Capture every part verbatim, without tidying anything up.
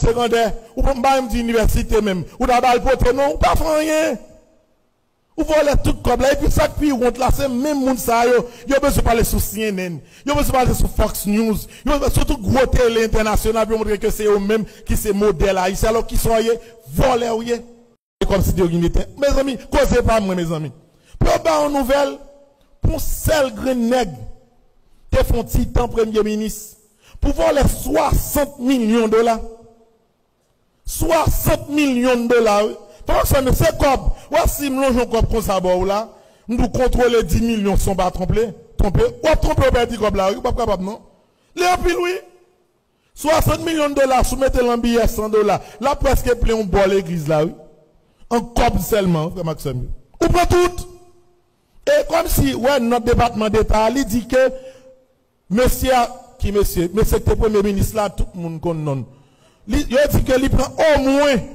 segondè, ou pa m di inivèsite menm, ou ta ba l pote non, ou pa fè anyen. Ou vòlè tout kòb la, epi sa k pi wont la, se menm moun sa yo, yo bezwen pale sou C N N, yo bezwen pale sou Fox News, yo bezwen sou tout gwo tele entènasyonal pou yo montre ke se yo menm ki se modèl ayisyen, alò ki sa w ye, vòlè w ye. E kòmsi de dignite. Mezanmi, koze pa mwen, mezanmi. Pou yo ba yon nouvèl, pou yon sèl grenn nèg te fè yon ti tan premye minis, pou vòlè swasant milyon dola. Swasant milyon dola, wi. Pandan se tan, se kòb. Wè, si m lonje yon kòb konsa ba w la, m di w kontwole dis milyon san w pa twonpe, twonpe, w ap twonpe, w pèdi kòb la, wi. Ou p ap kapab, non. Li anpil, wi. Swasant milyon dola, si w mete l an biyè san dola, l ap prèske plen yon bò legliz la, wi. An kòb sèlman, wi, frè m ak sè m yo. Ou pran tout. E kòmsi, wè, nòt Depatman Deta a, li di ke mesye a, ki mesye? Mesye ki te premye minis la, tout moun konn non l. Li, yo di ke li pran omwen,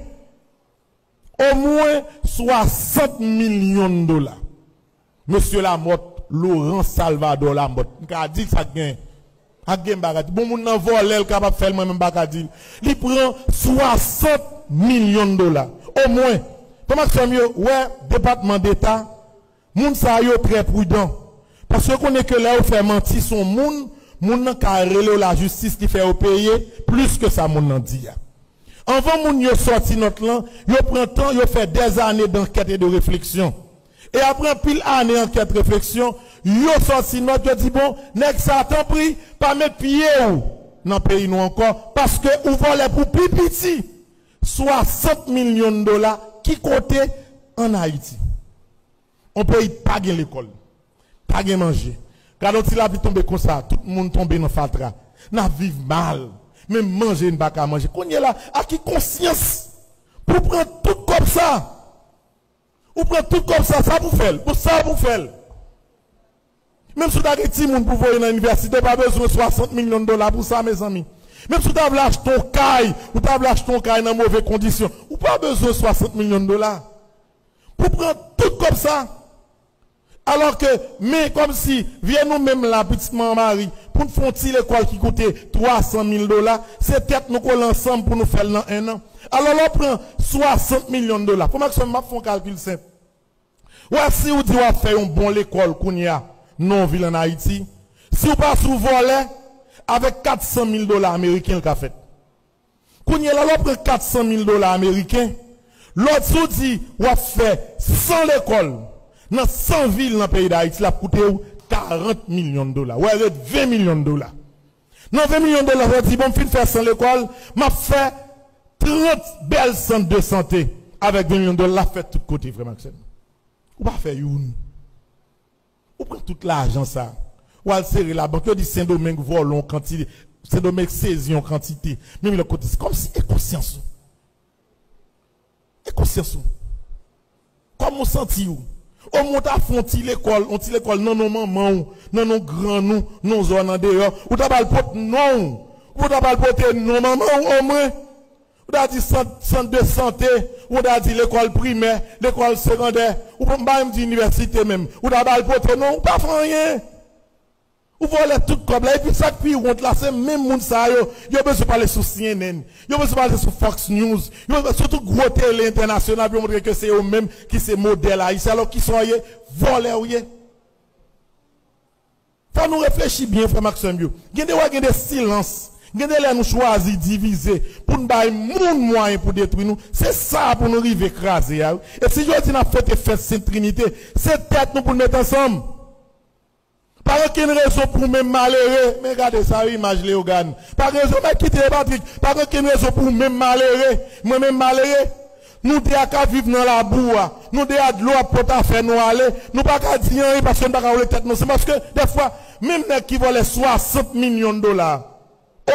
omwen swasant milyon dola. Mesye Lamothe, Laurent Salvador Lamothe. M ka di l sa k gen. Ak gen bagay. Bon, moun nan vòlè, l kapab fè l, mwen menm m pa ka di l. Li pran swasant milyon dola. Omwen. Frè m ak sè m yo, wè, Depatman Deta, moun sa yo trè pridan. Paske yo konnen ke lè yo fè manti sou moun, moun nan ka rele yo lajistis, ki fè yo peye plis ke sa moun nan di a. Anvan moun yo sòti nòt lan, yo pran tan, yo fè dèzane dankèt e de refleksyon. E apre anpil ane ankèt, refleksyon, yo sòti nòt, yo di, bon, nèg sa, tanpri, pa met pye w nan peyi nou ankò, paske ou vòlè pou pi piti swasant milyon dola, ki kote? Ann Ayiti. On peyi pa gen lekòl, pa gen manje. Gade yon ti lapli tonbe konsa, tout moun tonbe nan fatra. N ap viv mal. Menm manje n pa ka manje. Kounye la, a ki konsyans pou pran tout kòb sa? Ou pran tout kòb sa, sa pou fè l? Pou sa pou fè l? Menm si w ta gen timoun pou voye nan inivèsite, ou pa bezwen swasant milyon dola pou sa, mezanmi. Menm si w ta vle achte yon kay, ou ta vle achte yon kay nan move kondisyon, ou pa bezwen swasant milyon dola pou pran tout kòb sa. Alò ke, men kòmsi, vye nou menm la, pitit manman mari, pou n fè yon ti lekòl ki koute twa san mil dola, se tèt nou kole ansanm pou nou fè l nan en an. Alò, lè w pran swasant milyon dola, frè m ak sè m, m ap fè yon kalkil senp. Wè, si w di w ap fè yon bon lekòl kounye a, nan yon vil ann Ayiti, si w pa sou vòlè, avèk kat san mil dola ameriken, l ka fèt. Kounye a la, lè w pran kat san mil dola ameriken, lòt, si w di w ap fè san lekòl nan san vil nan peyi Dayiti, l ap koute w karant milyon dola. Wè, ret ven milyon dola. Nan ven milyon dola, sa di, bon, m fin fè san lekòl, m ap fè trant bèl sant de sante. Avèk ven milyon dola, l ap fèt tout kote, frè m ak sè m. Ou pa fè youn. Ou pran tout lajan sa, w al sere labank. Yo di Sendomeng vòlò yon kantite, Sendomeng sezi yon kantite. Men lòt kote, se kòmsi e konsyans ou? E konsyans ou? Kòman w santi w? Omwen w ta fè yon ti lekòl, yon ti lekòl nan non manman w, nan non grann ou, nan zòn andeyò. Ou ta ba l pot non w. Ou ta ba l pote non manman w omwen. Ou ta di sant, sant de sante, ou ta di lekòl primè, lekòl segondè, ou pa m di inivèsite menm. Ou ta ba l pote non, ou pa fè anyen. Ou vòlè tout kòb la, epi sa k pi wont la, se menm moun sa yo, yo bezwen pale sou C N N, yo bezwen pale sou Fox News, yo bezwen sou tout gwo tele entènasyonal pou yo montre ke se yo menm ki se modèl ayisyen, alò ki sa w ye, vòlè w ye. Fò nou reflechi byen, frè m ak sè m yo. Gen de wè, gen de silans. Gen de lè nou chwazi divize pou n bay moun mwayen pou detwi nou. Se sa pou nou rive kraze a, wi. E si jodi n ap fete fèt Sent Trinite, se tèt nou pou n met ansanm. Pa gen okenn rezon pou w menm malere. Men gade sa, wi, imaj Leyogàn. Pa gen rezon, men kite Patrik. Pa gen okenn rezon pou w menm malere. Mwen menm malere. Nou de a ka viv nan labou a. Nou de a dlo ap pote afè nou ale. Nou pa ka di anyen paske nou pa ka woule tèt nou. Se paske, dèfwa, menm nèg ki vòlè swasant milyon dola,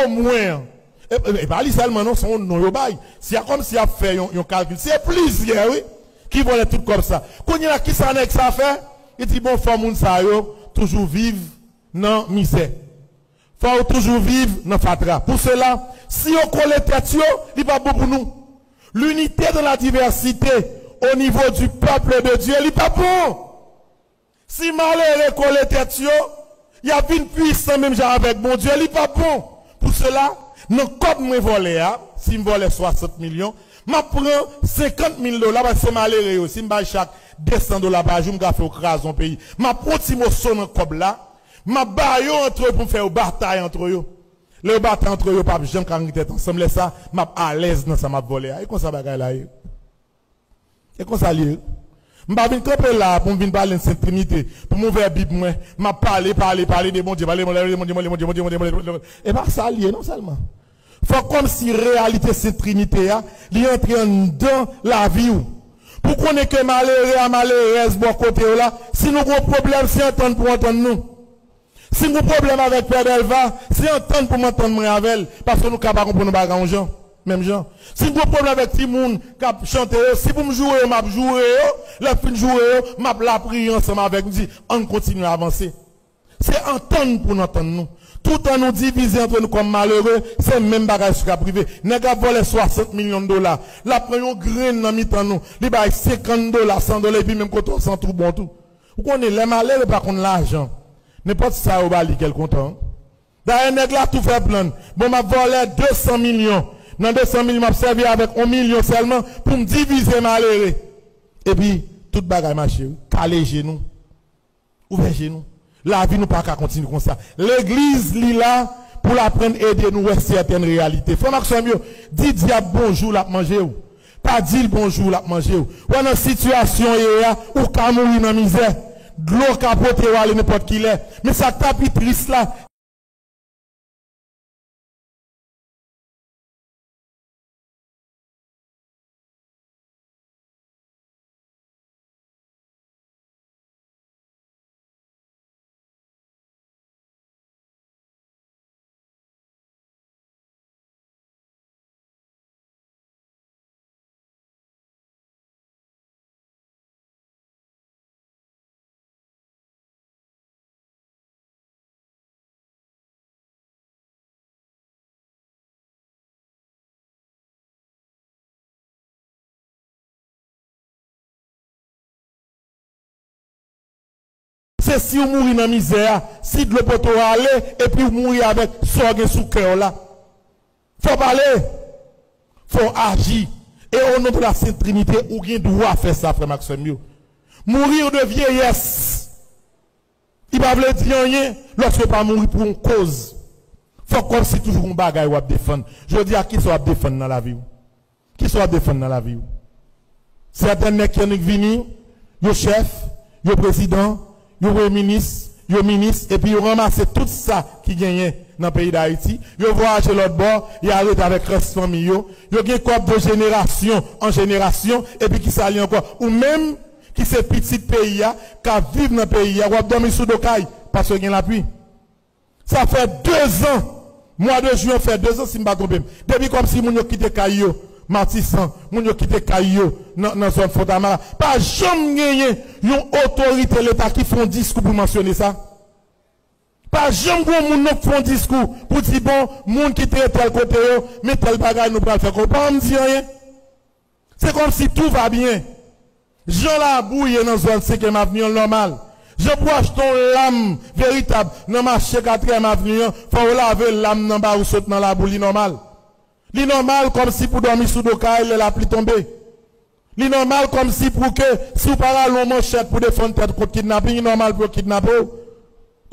omwen, e, e, e pa li sèlman non, se yon non yo bay. Si a kòmsi y ap fè yon, yon kalkil, se plizyè, wi, ki vòlè tout kòb sa. Kounye a, kisa nèg sa fè? Li di, bon, fò moun sa yo toujou viv nan mizè. Fò yo toujou viv nan fatra. Pou sela, si yo kole tèt yo, li p ap bon pou nou. L'unité dans la diversité au niveau du peuple de Dieu, li p ap bon. Si malere kole tèt yo, y ap vin pwisan menm jan avèk Bondye, li p ap bon. Pou sela, nan kòb mwen vòlè a, Si m vòlè swasant milyon, m ap pran senkant mil dola, paske se malere yo. Si m bay chak de san dola pa jou, m ka fè yo kraze yon peyi. M ap pran yon ti moso nan kòb la, m ap ba yo antre yo pou m fè yo batay antre yo. Lè yo batay antre yo, yo p ap janm ka rann tèt ansanm. Lè sa, m ap alèz nan sa m ap vòlè a. E konsa bagay la ye. E konsa l ye. M pa vin kanpe la a pou m vin pale de Sent Trinite, pou m ouvè Bib mwen, m ap pale, pale, pale de Bondye, pale de Bondye, Bondye, Bondye, Bondye, Bondye, Bondye, Bondye. E pa sa l ye non sèlman. Fòk kòmsi reyalite Sent Trinite a, li antre anndan lavi w. Pou konnen ke malere a, malerèz bò kote w la, si nou gon pwoblèm, se antann pou antann nou. Si m gon pwoblèm avèk Pè Dèlva, se antann pou m antann mwen avè l, paske nou ka pa konprann yon bagay yon jan, menm jan. Si m gon pwoblèm avèk timoun k ap chante yo, si pou m joure yo, m ap joure yo, lè m fin joure yo, m ap lapriyè ansanm avèk, m di, ann kontinye avanse. Se antann pou n antann nou. Toutan nou divize antre nou kòm malere, se menm bagay sa k ap rive. Nèg ap vòlè swasant milyon dola, l ap pran yon grenn nan mitan nou, li bay senkant dola, san dola, epi menm kote w san twou bon tou. Ou konnen, lè malere pa konn lajan, nenpòt sa yo ba li kè l kontan. Dayè, nèg la tou fè plan. Bon, m ap vòlè de san milyon. Nan de san milyon, m ap sèvi avèk yon milyon sèlman pou m divize malere. Epi, tout bagay mache, wi. Kale je nou. Ouvè je nou. Lavi nou pa ka kontinye konsa. Legliz, li la pou l aprann ede nou wè sètèn reyalite. Frè m ak sè m yo, di dyab bonjou, l ap manje w. Pa di l bonjou, l ap manje w. Wè nan sitiyasyon w ye a, ou ka mouri nan mizè. Dlo ka pote w ale nenpòt ki lè. Men sa k ta pi tris la, Se si w mouri nan mizè a, si dlo pote w ale, epi w mouri avèk sa w gen sou kè w la. Fò w pale, fò w aji. E o non de la Sent Trinite, ou gen dwa fè sa, frè m ak sè m yo. Mourir de vieillesse, li pa vle di anyen lòske w pa mouri pou yon koz. Fòk kòmsi toujou gon bagay w ap defann. Jodi a, kisa w ap defann nan lavi w? Kisa w ap defann nan lavi w? Sèten nèg ki annik vini, yo chèf, yo prezidan, yo premye minis, yo minis, epi yo ranmase tout sa ki genyen nan peyi Dayiti, yo vwayaje lòt bò, y al rete avèk rès fanmi yo, yo gen kòb de jenerasyon an jenerasyon, epi kisa li ankò? Ou menm ki se pitit peyi a, k ap viv nan peyi a, w ap dòmi sou do kay, paske gen lapli. Sa fè dezan, mwa de jen an fè dezan si m pa twonpe m. Depi kòmsi moun yo kite kay yo, Matisan, moun yo kite kay yo nan, nan zòn Fontamara. Pa janm genyen yon otorite Leta ki fè yon diskou pou mansyone sa. Pa janm gen yon moun nan k fè yon diskou pou di, bon, moun ki te tèl kote yo, men tèl bagay nou pral fè. Ou pa janm di anyen. Se kòmsi tout va byen. Jan labou ye nan zòn senkyèm avni an, l nòmal. Jan pou w achte yon lam veritab nan mache katriyèm avni an, fò w lave lam nan ba ou sot nan labou, li nòmal. Li nòmal kòmsi pou dòmi sou do kay lè lapli tonbe. Li nòmal kòmsi pou ke si w pa rale yon manchèt pou defann tèt ou kont kidnaping, li nòmal pou yo kidnape w.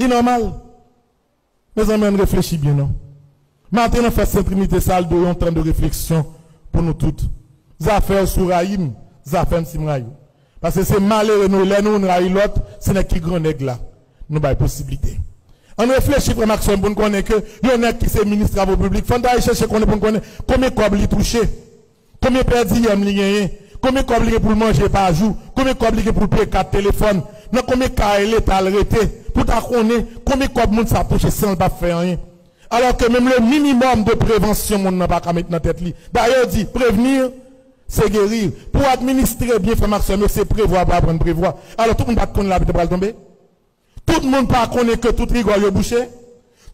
Li nòmal. Mezanmi, ann reflechi byen non. Maten nan fèt Sent Trinite sa a, l dwe yon tan de refleksyon pou nou tout. Zafè w si w rayi m, zafè m si m rayi w. Paske se malere nou, lè nou youn rayi lòt, se nèg ki gran nèg la nou bay posiblite. Ann reflechi, frè m ak sè m, pou n konnen ke yon nèg ki se minis travo piblik, fò n ta al chèche konnen pou n konnen konbyen kòb li touche. Konbyen pèdiyèm li genyen? Konbyen kòb li gen pou l manje pa jou? Konbyen kòb li gen pou l peye kat telefòn? Nan konbyen kay Leta l rete? Pou w ta konnen konbyen kòb moun sa ap touche san l p ap fè anyen. Alò ke menm le minimòm de prevansyon moun nan pa ka met nan tèt li. Dayè yo di, prevenir, c'est guérir. Pou w administre byen, frè m ak sè m yo, se prevwa pou aprann prevwa. Alò tout moun pa t konnen lapli te pral tonbe? Tout moun pa konnen ke tout rigòl yo bouche?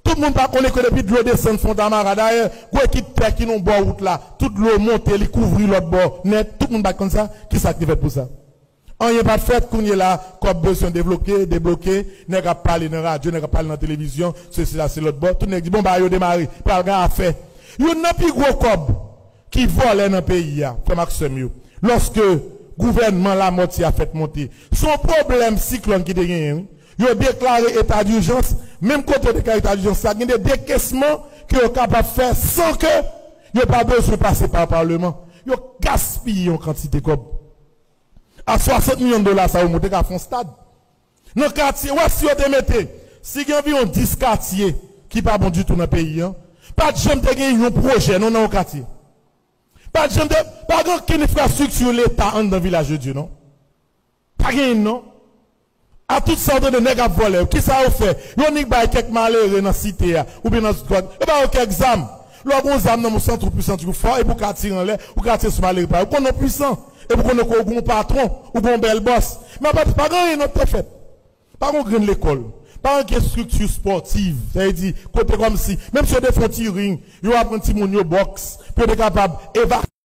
Tout moun pa konnen ke depi dlo desann Fontamara, dayè, gwo ekip tè ki nan bò wout la, tout dlo monte, li kouvri lòt bò nèt. Tout moun pa t konn sa? Kisa ki te fèt pou sa? Anyen pa t fèt. Kounye la, kòb bezwen debloke, debloke, nèg ap pale nan radyo, nèg ap pale nan televizyon, sesi la, se lòt bò. Tout nèg di, bon, bagay yo demare, pral gen afè. Youn nan pi gwo kòb ki vòlè nan peyi a, frè m ak sè m yo. Lòske gouvènman Lamothe a fèt monte, se yon pwoblèm siklòn ki te genyen, wi. Yo deklare eta dijans, menm kote yo deklare eta dijans la, gen de dekesman ke yo kapab fè san ke yo pa bezwen pase pa palman. Yo gaspiye yon kantite kòb. A swasant milyon dola sa yo, mwen te ka fè yon stad. Nan katye, wè si yo te mete, si gen anviwon dis katye ki pa bon ditou nan peyi an, pa t janm te gen yon pwojè non nan yon katye. Pa t janm te, pa gen okenn enfrastrikti leta anndan Vilaj de Dye non. Pa gen non. A tout sa w tande nèg ap vòlè, kisa yo fè? Yo nik bay kèk malere nan site a, oubyen nan zòn, yo ba yo kèk zam. Lè w gen zam nan men w, santi w pwisan, santi w fò, epi w ka tire anlè, ou ka tire sou malere pa yo. Ou konnen w pwisan, epi w konnen ke w gen yon patwon, ou gen yon bèl bòs. Men apa, pa gen anyen non k te fèt. Pa gen yon grenn lekòl. Pa gen okenn estrikti espòtiv. Sa vle di, kote kòmsi, menm si yo te fè yon ti ring, yo aprann timoun yo bòks, pou yo te kapab evakye